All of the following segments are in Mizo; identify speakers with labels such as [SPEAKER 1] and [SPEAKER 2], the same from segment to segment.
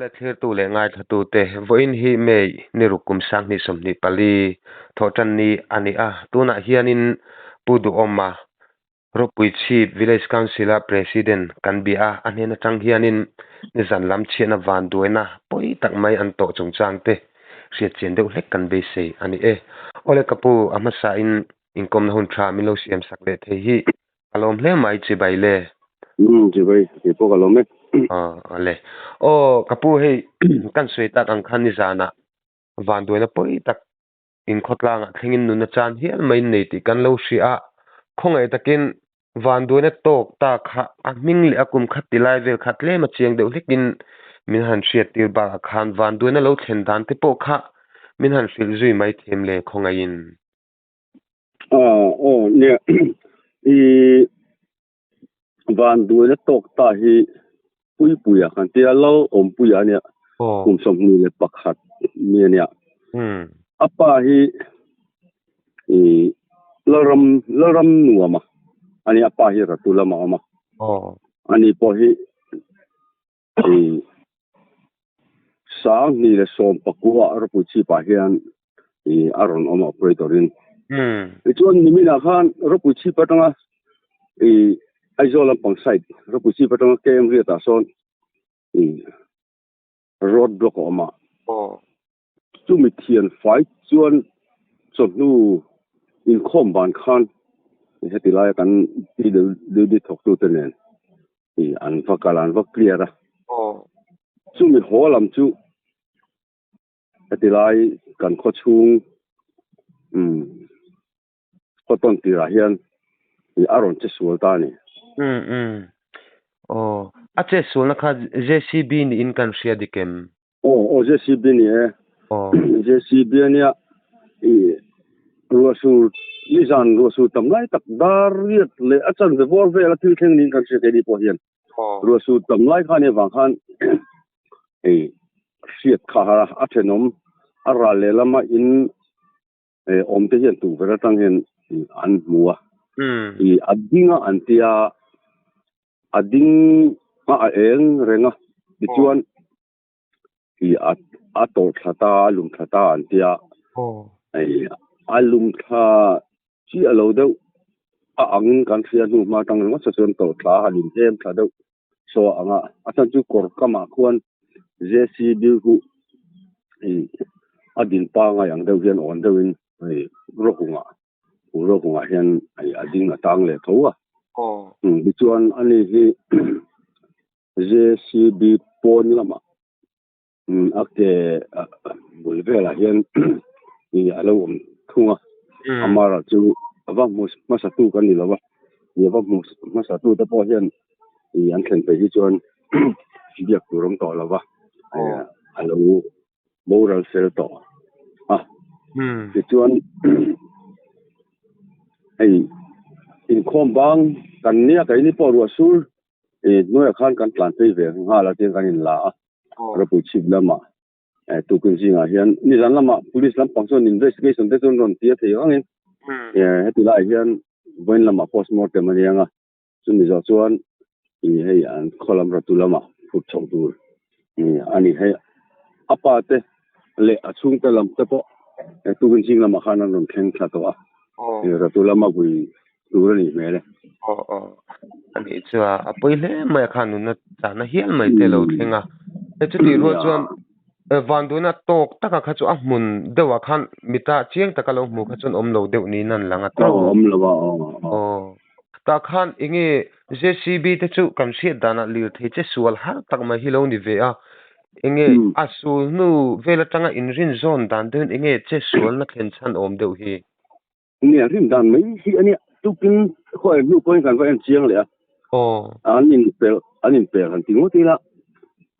[SPEAKER 1] Awle thlirtu leh ngaithlatute, vawiin hi May ni ruk kum 2024 thawhtanni a ni a, tunah hianin Pu Duhawma Ropuichhip Village Council-a President kan bia a, a hnen atang hianin nizan lam chhiatna vanduaina pawi tak mai an tawh chungchang te hriatchian deuh hlek kan beisei a ni e. Awle ka pu, a hmasain inkawmna hun tha min lo siamsak leh thei hi Ka lawm hle mai chibai le.
[SPEAKER 2] Umm chibai kei pawh ka lawm e.
[SPEAKER 1] Aw ale. Aw ka pu hei kan sawi tak ang khan nizanah vanduaina pawi tak inkhawtlangah thlengin nuna chan hial mai nei tih kan lo hria a, khawngaih takin vanduaina tawk ta kha a hming leh a kum khat ti lai vel kha tlem a chiang deuh hlekin min han hriat tir bakah khan vanduaina lo thlen dan te pawh kha min han hrilh zui mai them le khawngaihin.
[SPEAKER 2] Aw aw nia i vanduaina tawk ta hi Puipuia kan tia lo awmpuia ania kum 21 mi ania a pa hi i Lalram Lalram nuama ania a pa hi Ratu lama a awm a ani pawh hi i 2019 ah ropui chhip ah hian i a rawn awm a operator in tichuan nimin ah khan ropui chhip atanga i Aizawl lampang side ropui chhip atanga KM riat ah sawn i road block a awm a chumi thian fai chuan chawhnu inkhawm ban khan heti laia kan PWD thawktute nen i an va kal a an va clear a chumi haw lam chu heti lai kan khaw chhung umm khaw tawn tirah hian i a rawn che sual ta a ni.
[SPEAKER 1] Umm umm aw a che sualna kha JCB niin kan hria dik em?
[SPEAKER 2] Aw aw JCB ni e.
[SPEAKER 1] Aw.
[SPEAKER 2] JCB ania i ruahsur nizan ruahsur tam lai tak dar riat leh a chanve bawr vel a thil thleng niin kan hria keini pawh hian. Ruahsur tam lai khan avang khan hei hriat kha har a, a thenawm a ral leh lama in awm te hian tukverh atang hian an hmu a. I a ding a an tia a ding a a eng reng a tichuan i a a tawrh thla ta a lum thla ta an tia hei a lum thla chiah lo deuh a angin kan hria hnu hma atang ringawt sa chuan tawrh thla a han inhem thla deuh saw a ang a a chhan chu kawr kamah khuan JCB hu i a din pangai ang deuh hian awn deuhin hei rawhungah hu rawhungah hian hei a ding a tang leh tho a tichuan ani hi JCB pawn lamah a ke bul velah hian a lo awm thung a amara chu a va hmu hmasa tu kan ni lo va ni a va hmu hmasa tu te pawh hian ih an thlen peih hi chuan biak tur awm tawh lo va a lo boral fel tawh a tichuan hei inkhawm bang kan nia keini pawh ruah sur I hnuaiah khan kan tlan phei ve nghal a tiang kan in la a, ropui chhip lamah tukin zingah hian nizan lamah police lampang chuan investigation te chuan rawn ti a thei angin heti laiah hian vawiin lamah postmortem a niang a, chumi zawh chuan i hei an khaw lam ratu lamah phut chhoh tur a ni. Hei a pa te leh a chhungte lam te pawh tukin zing lamah khan an rawn thleng thla tawh a, ratu lama vui tur a nih hmel e.
[SPEAKER 1] Aw aw a nih chu a a pawi hle mai a khan nuna chahna hial mai te lo thleng a e chutih rual chuan vanduaina tawk taka kha chu a hmun deuhah khan mita chiang taka lo hmuh kha chuan awm lo deuh niin an lang a
[SPEAKER 2] tawk awm lo a aw
[SPEAKER 1] aw tah khan enge JCB te chu kan hriat danah lirthei che sual har tak mai hi lo ni ve a enge a sul hnu vel atanga inrin zawn dan deuhin enge che sualna thlen chhan awm deuh hi.
[SPEAKER 2] Nia rin dan mai hi a nia tukin khawi hnu pawhin kan va en chiang leh a an in pel an in pel han ti ngawt ila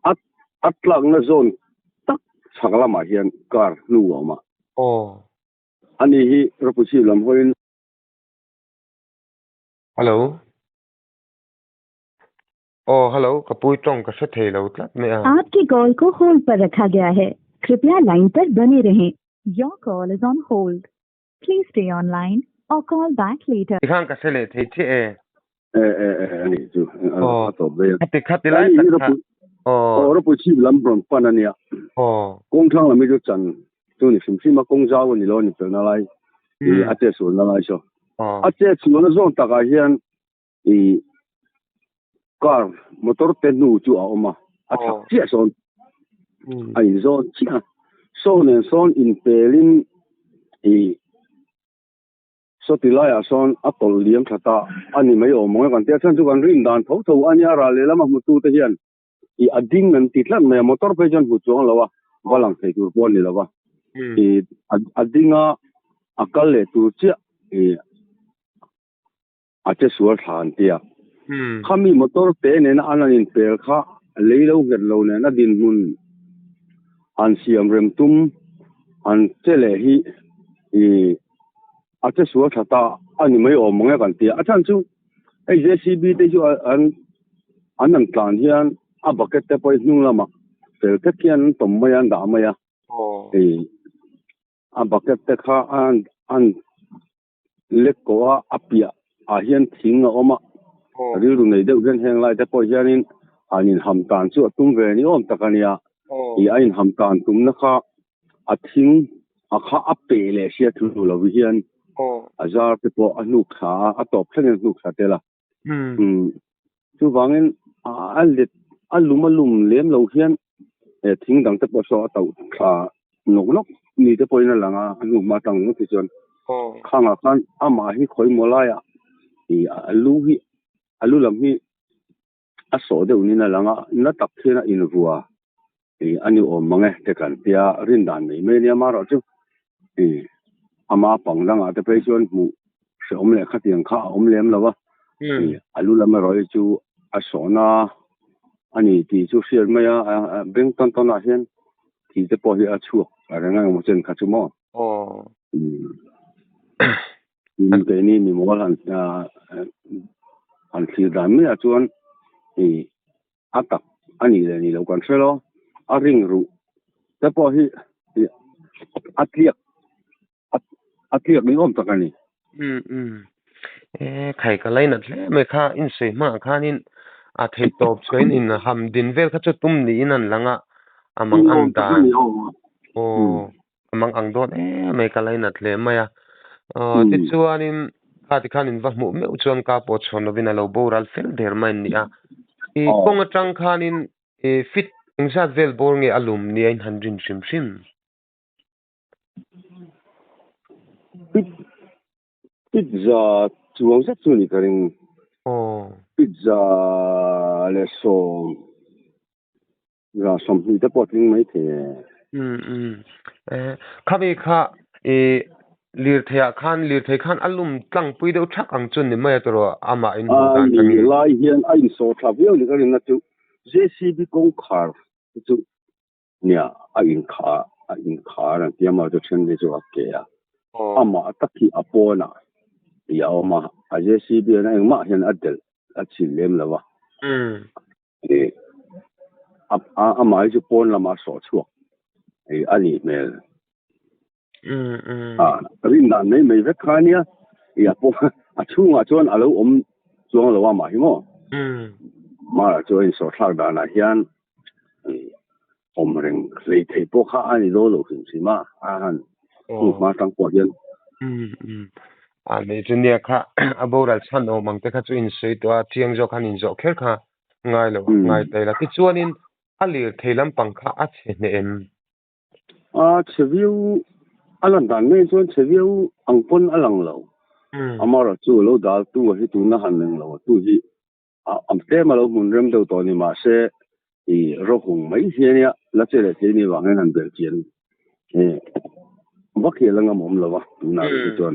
[SPEAKER 2] a a tlakna zawn tak chhak lamah hian car hnu a awm a ani hi rawpuchhi lam hawiin
[SPEAKER 1] Hello Aw hello ka pui tawng ka hre thei lo tlat mai a.
[SPEAKER 3] Aapki call ko hold par rakha gaya hai kripya line par bane rahen Your call is on hold please stay on line or call back later.
[SPEAKER 1] Tikhan ka hre leh thei chiah e.
[SPEAKER 2] E e e ani chu a tawp daih a.
[SPEAKER 1] Khati khati lai tak kha.
[SPEAKER 2] Aw Rawpuichhip lam rawn pan a nia. Kawng thlang lam hi chu chan chu ni hrim hrim a, kawng zau a ni lo a ni felna lai i a chetsualna lai saw. A chetsualna zawn takah hian i car motor te hnu chu a awm a, a chhak chiah sawn a inzawn chiah a. Saw nen sawn inpelin i Sawti laiah sawn a tawlh liam tha ta a ni mai awm ang e kan tia chhan chu kan rin dan tho tho a nia ral lehlam a hmutu te hian i a ding an ti tlat mai a motor phei chuan hmu chuang lo a va lang thei tur pawh a ni lo va i a ding a a kal leh tur chiah i a che sual thla an tia khami motor te nena an han inpel kha lei lo nghet lo nena dinhmun han siam rem tum han che leh hi i a che sual tha ta a ni mai awm ang e kan ti a. A chhan chu hei JCB te chu an an an tlan hian a bucket te pawh hi hnung lamah fel vek hian an tawm mai a, an dah mai a. Hei a bucket te kha an an lek kawh a, a piah ah hian thing a awm a. Rilru nei deuh hian heng lai te pawh hianin han inham tan chu a tum ve ni awm tak a nia. I a inham tan tumna kha a thing a kha a peh leh hriat thu lo hian a zar te pawh a hnuk thla a, a tawp thlengin a hnuk thla tel a. Chuvangin a let a lum a lum lem lo hian thing dang te pawh saw a tauh thla nawk nawk ni te pawhin a lang a, a hnu hma tang ngawt hi chuan khangah khan amah hi khawimaw laiah a lu hi a lu lam hi a sawh deuh niin a lang a, na tak hian a invua ih a ni awm mang e te kan tia rin dan nei mai ania marawh chu ih ama pang dangah te phei chuan hmuh hrehawm leh khatiang kha a awm lem lo a, ih a lu lam erawh hi chu a sawhna a ni tih chu hriat mai a, beng tawn tawn ah hian thi te pawh hi a chhuak a reng a engemaw chen kha chu maw. Tin, keini mimawl han han thlir dan maiah chuan ih a tak a nih leh nih loh kan hre lo. A ring ruh te pawh hi ih a tliak a tliak ni awm tak a ni.
[SPEAKER 1] Umm umm e khai ka lainat hle mai kha insawi hmaah khanin a theih tawp chuan in ham din vel kha chu tum niin an lang a a mang ang dan aw. A mang ang dawn em mai ka lainat hle mai a. Aw tichuanin kha tikhan in va hmuh meuh chuan ka pawh chhawn lovin a lo boral fel der mai an ni a. I kawng atang khanin i fit engzat vel bawr nge a lum nia in han rin hrim hrim?
[SPEAKER 2] Fit fit za chuang zet chu ni ka ring.
[SPEAKER 1] Aw.
[SPEAKER 2] Fit za leh sawm. Za 20 te pawh tling mai thei e.
[SPEAKER 1] Umm umm. Eh, khami kha i lirthei ah khan lirthei khan a lum tlangpui deuh thak ang chu ni mai a tawrh amah in hmuh dan
[SPEAKER 2] tangin. A lai hian a insawh tha viau ni ka rinna chu JCB kawngkhar te chu nia a inkha a inkhar an tia maw chu then hi chu a ke a. Amah tak hi a pawnah i a awm a, a JCB hian engmah hian a delh a chhil lem lo a. Ih a amah hi chu pawn lamah sawh chhuak ih a nih hmel. A rin dan mai mai vek kha ania ih a pawh a chhungah chuan a lo awm chuang lo amah hi maw. Mara chu a insawh thlak danah hian ih awm reng hlei theih pawh kha a ni dawn lo hrim hrim a, a han hnu hma tang pawh hian.
[SPEAKER 1] A nei chu nia kha a boral chhan awm ang te kha chu insawi tawh a, chiang zawk khan inzawh kher kha ngai lo a ngai ta ila. Tichuanin a lirthei lampang kha a chhe hneh em?
[SPEAKER 2] A chhe viau, a lan dan mai chuan chhe viau ang pawn a lang lo. Amaherawh chu lo dal tu a hi tuna han eng lo a tu hi a tlem a lo hmun rem deuh tawh a ni mahse i rawhung mai hi ania la che leh thei ni vang hian han belh chian vak hi a la ngam awm lo a tunah rih hi chuan.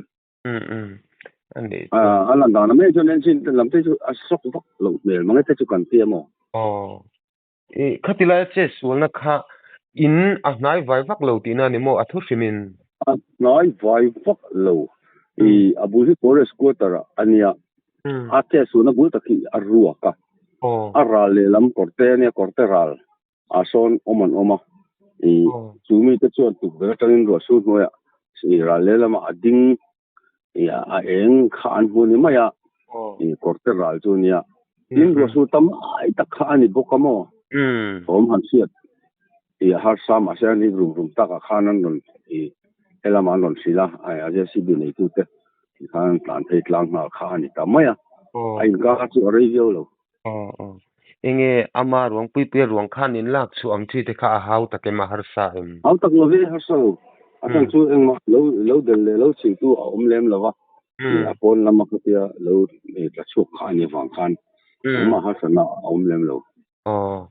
[SPEAKER 2] A lan dan a mai chuan engine lam te chu a sawk vak loh hmel mang e te chu kan ti a maw?
[SPEAKER 1] Aw. I khati laia che sualna kha in a hnai vai vak lo tihna a ni maw? A thu hrimin.
[SPEAKER 2] A hnai vai vak lo. I a bul hi forest quarter ah a nia. A che sualna bul tak hi a ruak a. A ral lehlam kawrte a nia, kawrte ral ah sawn awm an awm a. I chu mite chuan tukverh atangin ruah sur hnuaiah i ral lehlamah a ding i a eng kha an hmu ni mai a, i kawrte ral chu a nia. Tin ruah sur tam ai tak kha a ni bawk a maw? Thawm han hriat i a harsa mahse an rik rum rum takah khan an rawn i helamah an rawn hrilh a, a JCB neitute tikhan an tlan phei tlang nghal kha a ni ta mai a, a inkar chu a rei viau lo.
[SPEAKER 1] Aw aw. Enge ama ruang puipuia ruang khan in lak chhuah ang chi te kha a hau tak em a harsa em?
[SPEAKER 2] Hau tak lo ve harsa lo. A chhan chu engmah lo lo del leh lo chhiltu a awm lem lo va, a pawn lama khatia lo tla chhuak kha a nih avang khan engmah harsatna a awm lem lo.
[SPEAKER 1] Aw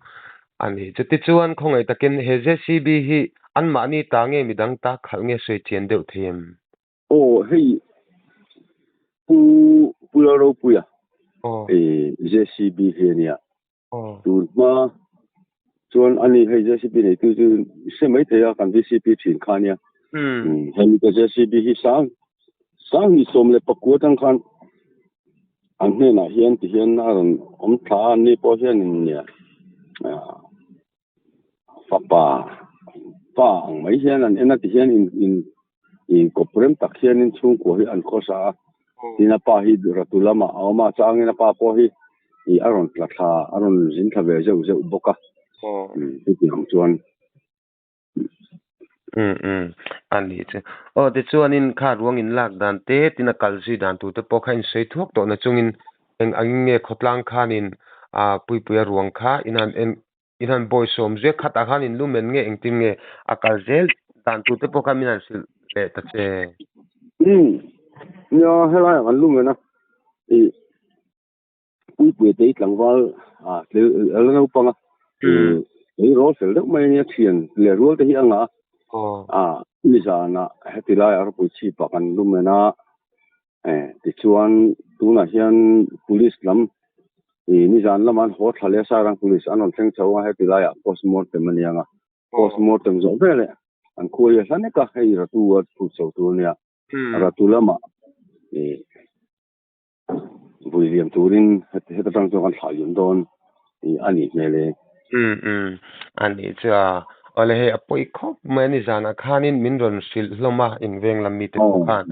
[SPEAKER 1] a ni. Chutichuan khawngaih takin he JCB hi anmahni ta nge midang ta khalh nge sawi chian deuh thei em?
[SPEAKER 2] Aw hei Pu Pu Lalropuia JCB hi a nia. Tun hma chuan ani hei JCB neitu chu hre mai thei a kan VCP thin kha ania. Hei ka JCB hi sang sang 14 atang khan an hnenah hian tihian a rawn awm thla a, anni pawh hianin nia Fapa pa ang mai hian an en a tihian in in inkawp rem tak hianin chhungkua hi an khawsa a, tin a pa hi ratu lamah a awm a, changin a pa pawh hi ih a rawn tla thla a rawn zin thla ve zeuh zeuh bawk a, chutiang ang chuan.
[SPEAKER 1] Um um a ni chu. Aw tichuanin kha ruang in lak dan te tin a kal zui dan tur te pawh kha in sawi thuak tawh na chungin eng angin nge khawtlang khanin ah puipuia ruang kha in han en In han bawi sawm zek khatah khan in lumen nge engtin nge a kal zel dan tur te pawh khan min han hrilh leh ta che.
[SPEAKER 2] Umm nia helaiah kan lumen a ih puipui te i tlangval ah a la naupang a ih rawl fel deuh mai ania thian leh rual te hi a ngah a ah nizanah heti laiah ropui chhipah kan lumen a. Tichuan tunah hian police lam ih nizan lama an haw thla leh Sairang police an rawn thleng chho a, heti laiah postmortem a niang a, postmortem zawh veleh an khua hi a hla nek a, hei Ratu a phut chho tur a nia, Ratu lamah ih vui liam turin heta tang chuan kan thlah liam dawn ih a nih hmel e.
[SPEAKER 1] Umm umm a nih chu a, awle hei a pawi khawp mai a nizanah khanin min rawn hrilh hlawm a inveng lam mite pawh khan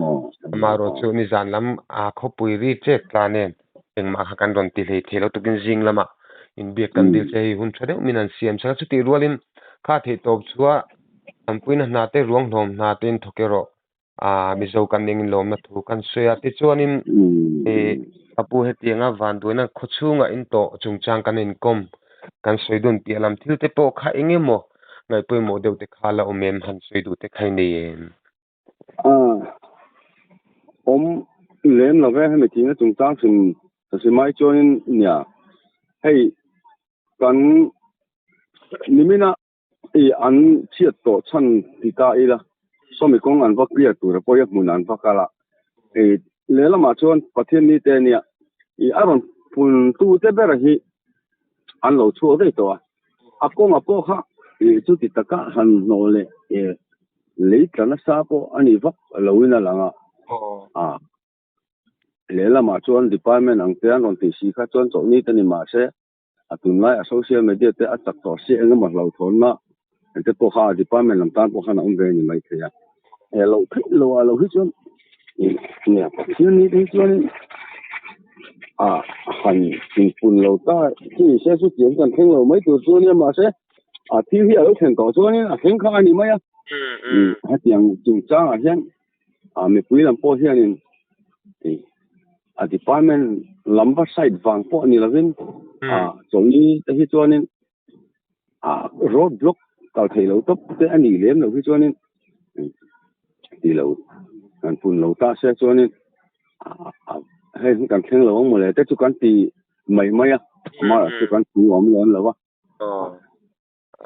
[SPEAKER 1] amaherawh chu nizan lam a khawpui ri chek tla nen engmah kha kan rawn ti hlei thei lo tukin zing lamah inbiak kan dil che hei hun tha deuh min han siam chang a chutih rualin kha theihtawp chua tampuina hna te ruang hlawm hna te in thawk erawh Aaa Mizo kan eng lawmna thu kan sawi a, tichuanin ih ka pu hetianga vanduaina khaw chhungah in tawh chungchang kan inkawm kan sawi dun piah lam thil te pawh kha eng emaw ngaihpawimawh deuh te kha la awm em han sawi duh te kha i nei em?
[SPEAKER 2] Aaa awm lem lo ve hemi thihna chungchang hrim hrim ai chuanin nia hei kan nimina I an chhiat tawh chhan ti ta ila, sawmi kawng an va clear tur a pawi a hmun an va kal a, i lehlamah chuan Pathian ni te ania i a rawn pun tu te ber hi an lo chhuak daih tawh a, a kawnga pawh kha i chuti taka han hnawh leh i lei tla nasa pawh a ni vak lo in a lang a, a lehlamah chuan department ang te an rawn tih si kha chuan chawlhni te ni mahse A tunlai a social media te a chak tawh si eng emaw hlauhthawnna te pawh kha a department lam tan pawh khan a awm ve a ni maithei a. He loh theih lo ah lo hi chuan nia Pathian ni te hi chuan a han inpun lo ta chu ni se chu tiang kan thleng lo mai tur chu ania mahse a thil hi a lo thlen tawh chuanin a thleng kha a ni mai a. Hetiang chungchangah hian a mipui lam pawh hianin a department lam va side vang pawh ni lovin a chawlhni te hi chuanin a road block kal thei lo tawp te a nih lem lo hi chuanin ti lo kan pun lo ta se chuanin hei kan thleng lo ang mawle te chu kan ti mai mai a amah chu kan thu awm lem lo a.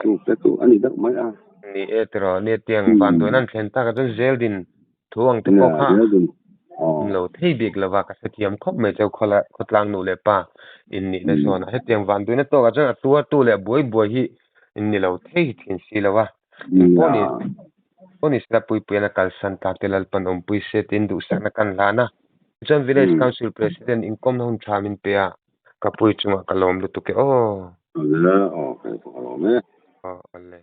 [SPEAKER 2] Chu te chu a ni deuh mai a.
[SPEAKER 1] Ni e tiraw, ni tiang vanduaina an thlen tak ah chuan Zeldin thu ang te pawh kha awm lo thei bik lo va, ka hrethiam khawp mai cheu khawla khawtlang nu leh pa in nihna zawn ah hetiang vanduaina tawk ah chuan a tuartu leh a buai buai hi in ni lo thei thin si lo a, engpawh ni pawh ni sela Puipuian a kalsan tak te Lalpan awmpui se tiin duhsakna kan hlan a, tichuan Village Council President inkawmna hun tha min pe a, Ka pui chungah ka lawm lutuk e aw.
[SPEAKER 2] Awle aw, ka lawm e.
[SPEAKER 1] Aw awle.